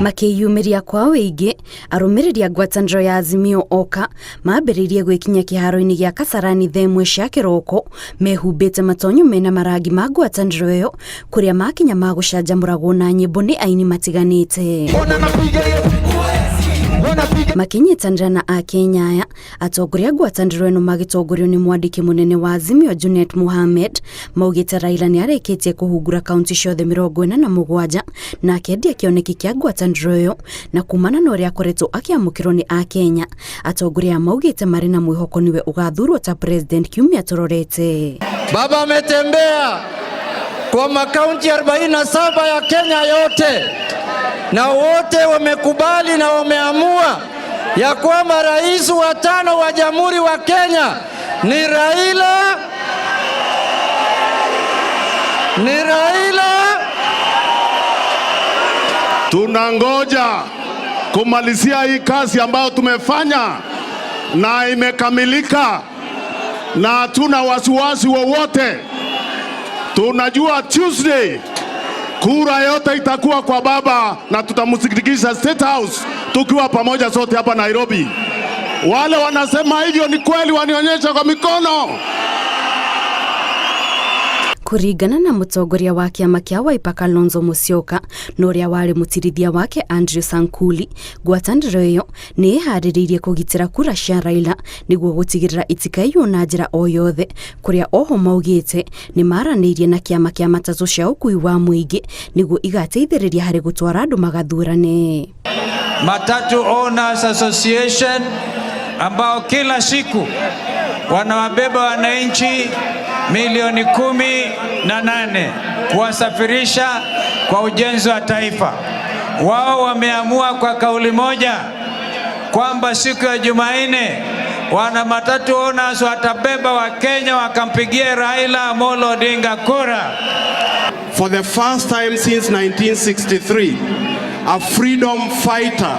Makĩyumĩria kwa wĩingĩ, arũmĩrĩri a ngwatanĩro ya Azimio Oka mambĩrĩirie gwĩkinya kĩharo-inĩ gĩa Kasarani thaa ĩmwe cia kĩroko mehumbĩte matonyo mena marangi ma ngwatanĩro ĩyo, kũrĩa makinya ma gũcanjamũragwo na nyĩmbo nĩ aini matiganĩte. Makĩnyitanĩra na Akenya aya, atongoria a ngwatanĩro ĩno magĩtongorio nĩ mwandĩki mũnene wa Azimio Junet Mohamed maugĩte Raila nĩ arĩkĩtie kũhungura kaunti ciothe 47 na akendia kĩoneki kĩa ngwatanĩro ĩyo, na kumana na ũrĩa akoretwo akĩamũkĩrwo nĩ Akenya, atongoria aya maugĩte marĩ na mwĩhoko nĩwe ũgathurwo ta president kiumia tũrorete. Baba ametembea kwa makaunti 47 ya Kenya yote na wote wamekubali na wameamua ya kwamba rais wa tano wa Jamhuri wa Kenya ni Raila, ni Raila. Tunangoja kumalizia hii kazi ambayo tumefanya na imekamilika, na hatuna wasiwasi wowote. Tunajua Tuesday kura yote itakuwa kwa baba na tutamsindikiza State House tukiwa pamoja sote hapa Nairobi. Wale wanasema hivyo ni kweli, wanionyesha kwa mikono. Kũringana na mũtongoria wa kĩama kĩa Wiper Kalonzo Musyoka na ũrĩa warĩ mũtirithia wake Andrew Sankuli, ngwatanĩro ĩyo nĩ ĩharĩrĩirie kũgitĩra kura cia Raila nĩguo gũtigĩrĩra itikaiywo na njĩra o yothe, kũrĩa oho maugĩte nĩ maranĩirie na kĩama kĩa matatũ cia ũkui wa mũingĩ nĩguo igateithĩrĩria harĩ gũtwara andũ magathurane. Matatu Owners Association ambao kila siku wanawabeba wananchi milioni 18 kuwasafirisha kwa ujenzi wa taifa. Wao wameamua kwa kauli moja kwamba siku ya Jumanne wana Matatu Owners watabeba Wakenya wakampigia Raila Amolo Odinga kura. For the first time since 1963, a freedom fighter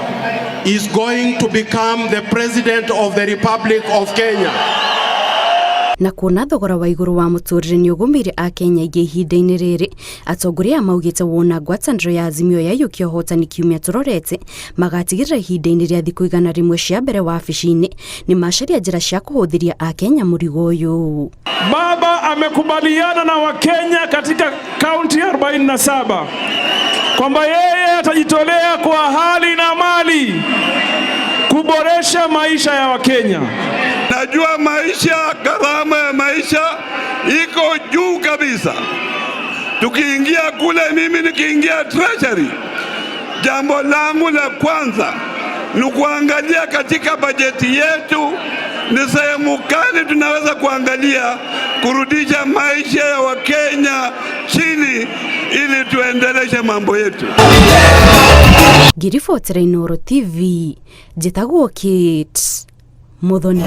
is going to become the president of the Republic of Kenya. Na kuona thogora wa igũrũ wa mũtũrĩre nĩ ũgũmĩire Akenya aingĩ ihinda-inĩ rĩrĩ, atongoria aya maugĩte wona ngwatanĩro ya Azimio yaiyũkia ũhotani kiumia tũrorete, magatigĩrĩra ihinda-inĩ rĩa thikũ 100 cia mbere wabici-inĩ nĩ macaria njĩra cia kũhũthĩria Akenya mũrigo ũyũ. Baba amekubaliana na Wakenya katika kaunti 47 kwamba yeye atajitolea kwa hali na mali kuboresha maisha ya Wakenya. Najua maisha, gharama ya maisha iko juu kabisa. Tukiingia kule, mimi nikiingia Treasury, jambo langu la kwanza ni kuangalia katika bajeti yetu ni sehemu gani tunaweza kuangalia kurudisha maisha ya Wakenya chini ili tuendeleshe mambo yetu. Ngiribotera Inooro TV, njĩtagwo Kate Muthoni.